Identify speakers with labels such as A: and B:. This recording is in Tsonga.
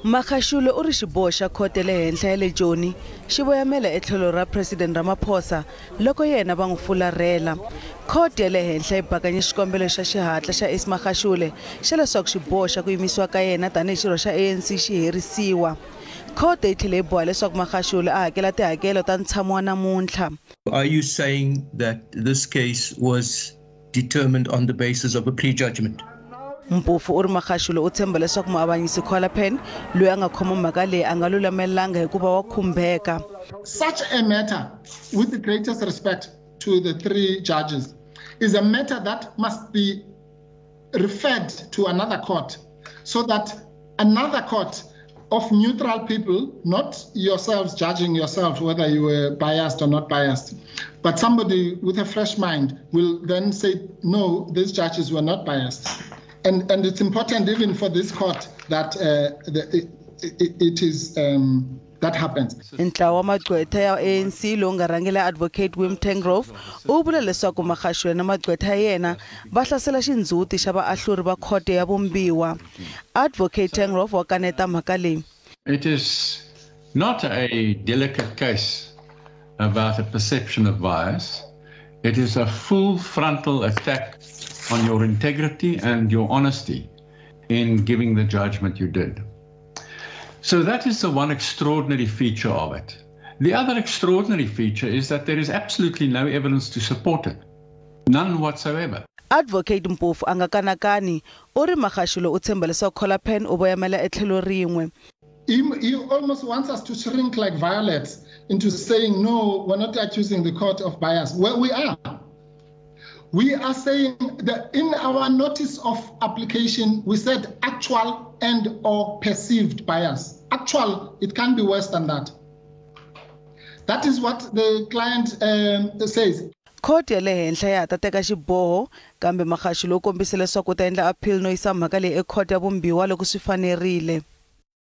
A: Magashule u ri xiboho xa khoto ya le henhla ya le Joni xi voyamela etlhelo ra President Ramaphosa loko yena va n'wi fularhela. Khoto ya le henhla yi bakanye xikombelo xa xihatla xa Ace Magashule xa leswaku xiboho xa ku yimisiwa ka yena tanihi xirho xa ANC xi herisiwa. Khoto yi tlhele yi boha leswaku Magashule a hakela tihakelo ta ntshamo wa namuntlha.
B: Are you saying that this case was determined on the basis of a prejudgment?
A: Mpofu u ri Magashule u tshemba leswaku muavanyisi Kollapen loyi a nga khoma mhaka leyi a nga lulamelanga hikuva wa khumbeka.
C: Such a matter, with the greatest respect to the three judges, is a matter that must be referred to another court so that another court of neutral people, not yourselves judging yourself whether you were biased or not biased, but somebody with a fresh mind will then say, no, these judges were not biased. And it's important even for this court that that happens.
A: Ntlawa wa magqwetha ya ANC lowu nga rhangela Advocate Wim Tengrove u vula leswaku Magashule na magqwetha ya yena va hlasela xindzhuti xa vaahluri va khoto ya vumbiwa. Advocate Tengrove wa kaneta mhaka leyi.
D: It is not a delicate case about a perception of bias. It is a full frontal attack on your integrity and your honesty in giving the judgment you did. So that is the one extraordinary feature of it. The other extraordinary feature is that there is absolutely no evidence to support it. None whatsoever.
A: Advocate Mpofu a nga kanakani u ri Magashule u tshemba leswaku Kollapen u voyamela etlhelo rin'we.
C: He almost wants us to shrink like violets into saying, no, we're not accusing the court of bias. Well, we are. We are saying that in our notice of application, we said actual and or perceived bias. Actual, it can't be worse than that. That is what the client says.
A: Khoto ya le henhla ya ha ta teka xiboho kambe Magashule u kombise leswaku u ta endla appeal no yisa mhaka leyi ekhoto ya vumbiwa loko swi fanerile.